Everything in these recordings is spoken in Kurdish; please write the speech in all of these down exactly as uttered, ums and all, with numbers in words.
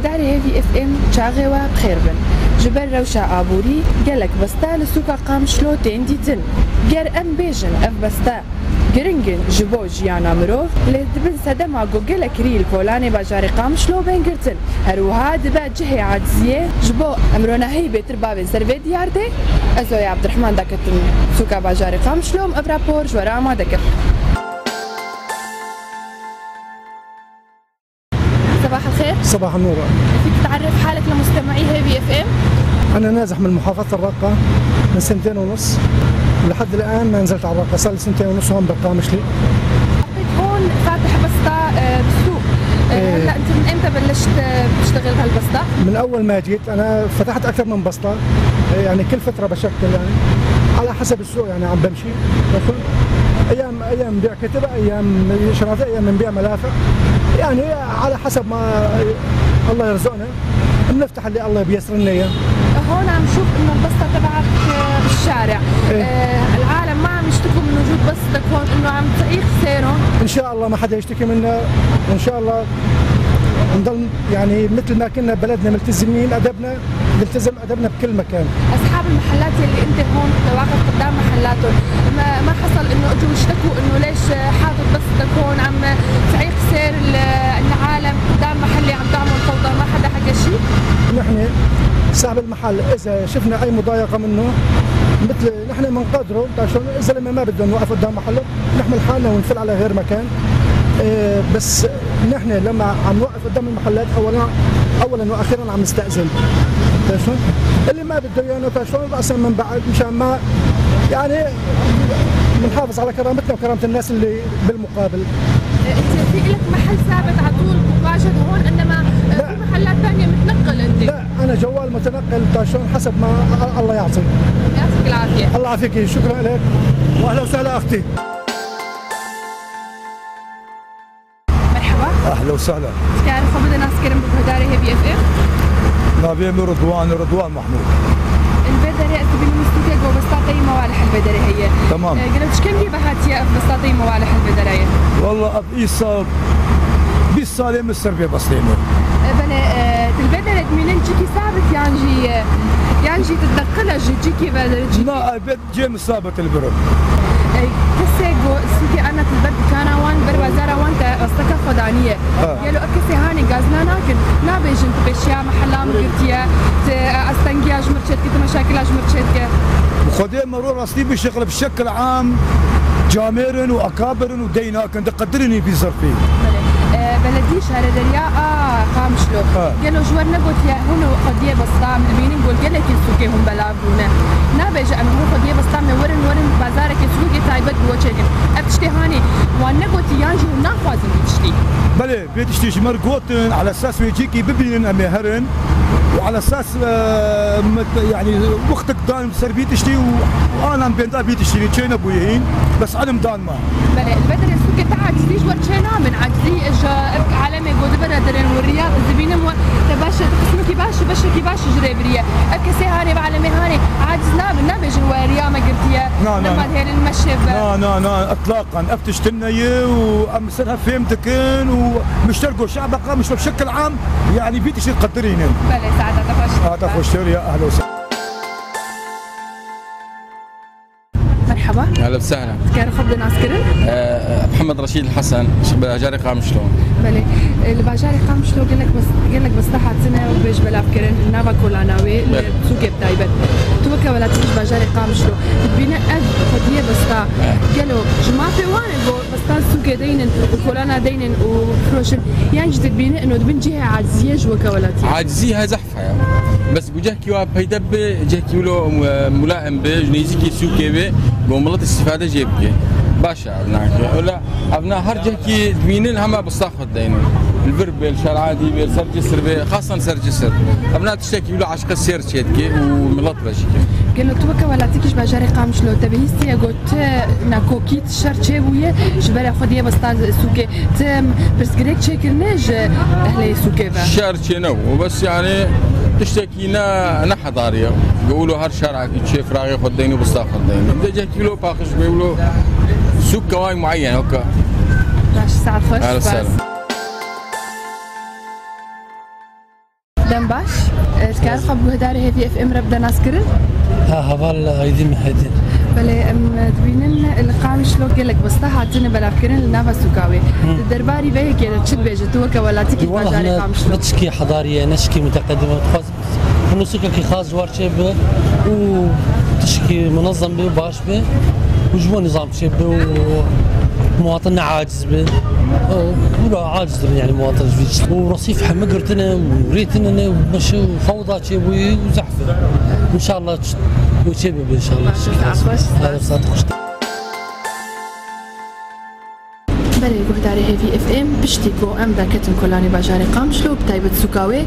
Darê Hêvî F M çaxê we bi xêr bin. Ji ber rewşa aborî gelek besta li sûka Qamişlo tên dîtin. Ger em bêjin ev besta giring in ji bo jiyana mirov, lê dibin sedema ku gelek rî li kolanê bajarê Qamişlo bên girtin. Her wiha dibe cihê aciziyê ji bo em ronahî bêtir bavên ser vê diyar tê. Ez Oya Abdurrahman daketim sûka bajarê Qamişlo, em ev rapor ji we re amade kir. صباح الخير. صباح النور. فيك تعرف حالك لمستمعي هيفي اف ام؟ أنا نازح من محافظة الرقة من سنتين ونص، ولحد الآن ما نزلت على الرقة، صار لي سنتين ونص هون بالقامشلي. حطيت هون فاتح بسطة، آه، بالسوق. آه، إيه. هلأ أنت من إمتى بلشت، آه، تشتغل بهالبسطة؟ من أول ما جيت أنا فتحت أكثر من بسطة، يعني كل فترة بشكل، يعني على حسب السوق، يعني عم بمشي. عرفت؟ أيام، أيام بيع كتب، أيام شنطة، أيام بنبيع ملافع، يعني على حسب ما الله يرزقنا، بنفتح اللي الله بيسر لنا إياه. هون عم شوف إنه البسطة تبعك، آه، بالشارع. إيه. آه، العالم ما عم يشتكوا من وجود بسطتك هون، إنه عم تعيق سيرهم؟ إن شاء الله ما حدا يشتكي منا، وإن شاء الله نضل يعني مثل ما كنا بلدنا ملتزمين أدبنا، نلتزم أدبنا بكل مكان. أصحاب المحلات يلي أنت هون واقف قدام محلاتهم، ما، ما حصل إنه إجوا اشتكوا إنه ليش حاطط بسطتك هون عم تعيق سير ال-، العالم قدام محلي، عم تعمل فوضى، ما حدا حكى شي؟ نحن صاحب المحل إذا شفنا أي مضايقة منه، مثل نحن منقدره، بتعرف شلون؟ الزلمة ما بده نوقف قدام محله، نحمل حالنا ونفل على غير مكان. إيه، بس نحن لما عم نوقف قدام المحلات، أولًا، أولًا وأخيرًا عم نستأذن. بتعرف شلون؟ اللي ما بده إيانا، بتعرف شلون؟ رأسًا من بعد، مشان ما، يعني، بنحافظ على كرامتنا وكرامة الناس اللي بالمقابل. أنت في إلك محل ثابت على طول واجد هون، إنما، آه، لا. في محلات تانية متنقل أنت؟ لا، أنا جوال متنقل، بتعرف شلون؟ حسب ما الله يعطي. يعطيك العافية. الله يعافيك، شكرًا لك. وأهلًا وسهلًا أختي. مرحبا. اهلا وسهلا. Tikare xwe bide naskirin bi guhdarê Hêvî F M. Navê min Ridwan, Ridwan Mahmûd. Li vê derê ez dibînim stûkek ku bista te yî mewalih li vê derê heye. Tamam. E, gelo tu çi kemî ve hatiye ev bista te yî mewalih li vê derê ye? Walla ev îsal bîst salê min ser vê bistê me. E, belê, e, tu li vê derê dibînin cîkî sabit yan jî, e, yan jî tu diqile ji cîkî ve cîkî? Na, elbet. Cem sabit li vir. E, kesê ku sûkê Emet li ber dikana wan, ber bazara wan te rasteke xwe daniye. Ha. Gelo ev kesê hanê gazina nakin, nabêjin tu pêşiya mehela min girtiye, tu, e, astengiya ji mir çêdike, tu meşakila ji mir çêdike? Xwedê me ro rastî bişixile bi şekil am camêrin û akabirin û dey nakin, diqedirin vî zirfî. Belê. E, beledî şarederiya a Qamişlo. Ha. Gelo ji we negotiye hûn û xwediyê besta em dibînin gol gelekî sûkê hûn belav bûne. Nabêje em hûn xwediyê besta me werin, werin bazareke sûkê taybet bi we çêkin. Ev tiştê hanê wan negotî yan jî hûn naxwazin vî tiştî? Belê, vê tiştî ji me re gotin, ala esas wê cîkî bibînin em ê herin. Û ala esas, e, me, yanî wextek dan ser vî tiştî û, û anan bênda vî tiştî çê nebûye hîn. Bes elim dan ma. Belê, li vê derê sûkê te acizî ji we çê namin. Acizî ji ev alemê ku di vê re dirin û riya dibînim we te baş, te qismekî baş û beşekî baş ji rê biriye. Ev kesê hanê ve alemê hanê aciz nabin, nabêjin we riya me girtiye. Na, na, na. Nema dihêlin meşê ve. Na, na, na, itlaqan. Ev tiştin neye û em ser hev fêm dikin û mişter goşa beqa mişter şekil am, yanî vî tiştî qedirînin. Belê, saeta te xweş. Saeta xweştir ya, ehlo. Merhaba. Ehlen we sehlen. Dikare xwe bide naskirin? Ee, Mihemed Reşîd Hesen, ji bajarê Qamişlo. Belê. Ee, li bajarê Qamişlo gelek bes-, gelek besta hatine û bêj belav kirin, nava kolana wê, li Belê. Sûkê bi taybet. Tu weke welatî ji bajarê Qamişlo, dibîne ev xwediyê besta. Belê. Gelo ji mafê wan e bo besta sûkê deynin û kolana deynin û firoşin? Yan jî dibîne ino dibin cihê aciziyê ji weke welatî? Acizî he zehf heye. Bes ku cihkî wa peyde bibe, cihkî wilo, e, mulaim be, ji nêzîkî sûkê be, ku milet îstîfade jê bike. Baş e, ev nake. Wela ev na her cihkî dibînin hema bista xwe dideynin. Li vir be, li şer adî be, li ser cisir be, xasan ser cisir. Ev na tiştekî wilo eşqê sêr çê dike û milet ve jî ke. Gelo tu weke welatikî ji bajarê Qamişlo te bihîstiye got nakokî şer çêbûye, ji ber xwediyê bista sûkê. Ti pirsgirêk çêkirine ji ehlê sûkê ve? Şer çênebû, bes yani tiştekî ne, nehedariye. Ku wilo her şerakî çê firaxê xwe deyne, bista xwe deyne. De cehkî wilo paqij be, wilo sûk keway muayyen, oka. Baş, saet xweş, Ehlen spas. Sehlen. Dem baş. E, dikare xwe bi guhdarê Hêvî F M re bide naskirin? Ha, heval Aydî Mihedîn. Belê, em dibînin li Qamişlo gelek bista hatine belavkirin li nava sûka wê. Di derbarî vê yekê de çi dibêje tu weke welatîkî bajarê Qamişlo? Ne tişkî hedarî ye, ne tişkî muteqedim e. Dixwazim hûn sûkekî xas ji war çêbibe û tişkî munezem be, baş be û ji bo nizam çêbibe û muwatin ne aciz be. Û wilo aciz dibin, yani muwatin ji vî tişt. Û resîf heme girtine û rê tune ne û meşe û fewda çêbûyî û zehf e. Înşallah ç-, û çêbibe înşallah. Baş, saet xweş. Saet xweş. Belê, guhdarê Hêvî F M, piştî ku em derketin kolanê bajarê Qamişlo, bi taybet sûka wê,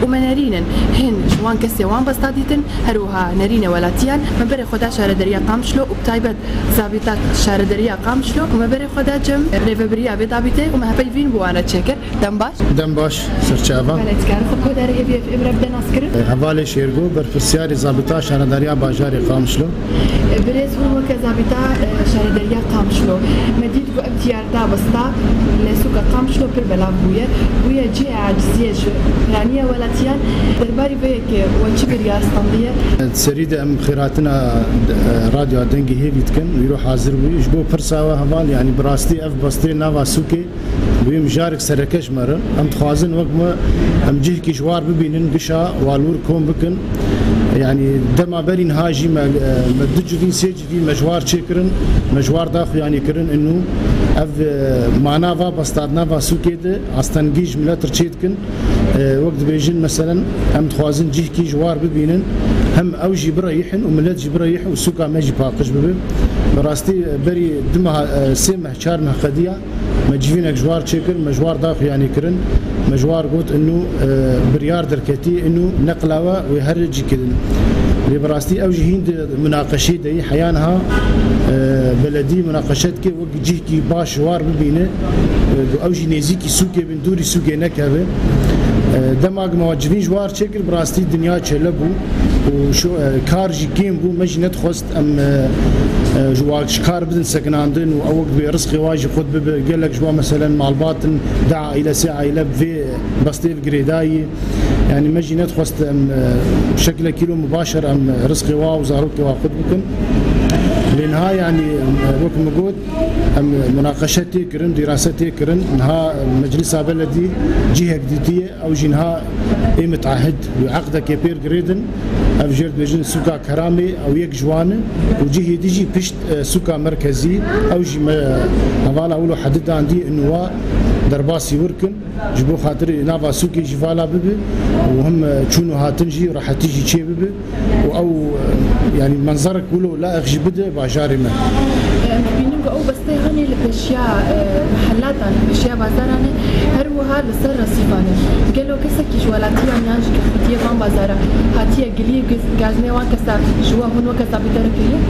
û me nerînin hin ji wan kesê wan besta dîtin, her wiha nerîne welatiyan, me berê xwe da şarederiya Qamişlo û bi taybet zabîta şarederiya Qamişlo û me berê xwe da cem rêvebiriya vê dabîtê û me hevpeyvîn bi wan re çêkir. Dem baş. Dem baş, serçava. Belê, dikare xwe guhdarê Hêvî F M re bide naskirin? Hevalê Şêrgo, berpirsiyarê zabîta şaredariya bajarê Qamişlo. Birêz, hûn weke zabîta, e, şarederiya Qamişlo, me dît ku ev diyar da bista li sûka Qamişlo pir belav bûye. Bûye cihê aciziyê ji piraniya welatiyan. Derbarî vê yekê we çi biryar standiye? Serî de em xêratina, e, radyoya Dengê Hêvî dikin. Îro hazir bûye. Ji bo pirsa we heval, yanî bi rastî ev bestê nava sûkê Bûye mijarek sereke ji me re. Em dixwazin wek me em cihekî ji war bibînin, gişa wa li wir kom bikin. Yanî dema berî niha jî me, me du civîn, sê civîn me ji war çêkirin, me ji war da xuyanî kirin. Û ev, e, mana va bastardina va sûkê de astengî ji milet re çê dikin. E, wek dibêjin, meselen, em dixwazin cihekî ji war bibînin, hem ew jî bireyixin û milet jî bireyix û sûka me jî paqij bibe. Bi rastî, e, berî du meh, e, sê meh, çar meh qediya. Me civînek ji war çêkir, me ji war da xuyanî kirin, me ji war got, inu, e, biryar derketî, inu neqla we wê her cî kirin. Lê bi rastî ew jî hîn di munaqeşê de yî, heya niha, e, beledî munaqeşe dike, wek cihkî baş ji war bibîne, e, ku ew jî nêzîkî sûkê bin, dûrî sûkê nekeve. E, dema ku me civîn ji war çêkir, bi rastî dinya çele bû û şu, e, kar jî kêm bû, me jî nedixwest em, e, e, ji wa ji kar bidin sekinandin û ew wek dibê rizqê wa jî xwe bibe. Gelek ji wa meselen malbat in, du aîle, sê aîle bi vê bestê ve girêdayî. Yanî me jî nedixwest em, e, bi şekilekî lo mubaşer em rizqê wa û zarokê wa xwe bikin. Lê niha yanî, e, wek min got, em munaqeşe tê kirin, dîrase tê kirin. Niha meclisa beledî cihek dîtiye. Ew jî niha ê mutahid û eqdekê pêr girêdin. Ev jêr dibêjin sûka Keramê, ew yek ji wan e. Û cihê dî jî pişt, e, sûka merkezî, ew jî me hevala wilo hedidandî, inu wa derbasî wir kin. Ji bo xatirê nava sûkê jî vala bibe û hem, e, çûn û hatin jî rehetî jî çê bibe. û ew, e, yanî menzerek wilo layiq jî bide bajarê me. Em dibînin ku ew bestê hanê li pêşiya, e, mihellatan, li pêşiya bazaran e, her wiha li ser resîfan e. Gelo kesekî ji welatiyan yan jî ku xwediyê van bazara hatiye gilî, giz-, gazmê wan kesa ji we hûn weke zabîte re kiriye?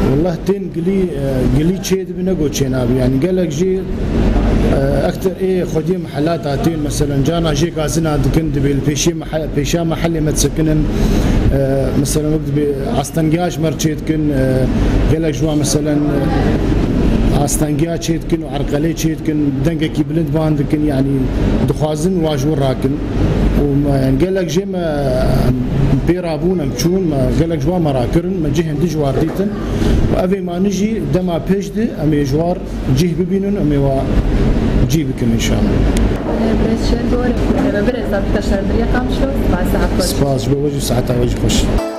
Wallah tên gilî, e, gilî çê dibe, ne got çê nabe. Yanî gelek jî, e, ekter ê xwediyê Helata tên, meselen, cana jê gazina dikin, dibê li pêşê mehe-, pêşa mehelê me disekinin, e, meselen, wek dibê astengiya ji me re çê dikin, e, gelek ji wan, meselen, e, astengiya çê dikin û erqelê çê dikin, dengekî bilind ban dikin, yanî dixwazin wa ji wir rakin. Û me, yanî gelek jê me, em pê rabûn, em çûn, me gelek ji wan me rakirin, me cihên din ji war dîtin. Û ev ê manî jî dema pêş de em ê ji war cih bibînin, em ê wa cih bikin înşallah. Birêz Şêrgo, birêz zabîta şarederiya Qamişlo, spas, saet xweş. Spas, ji bo we jî, saeta we jî xweş.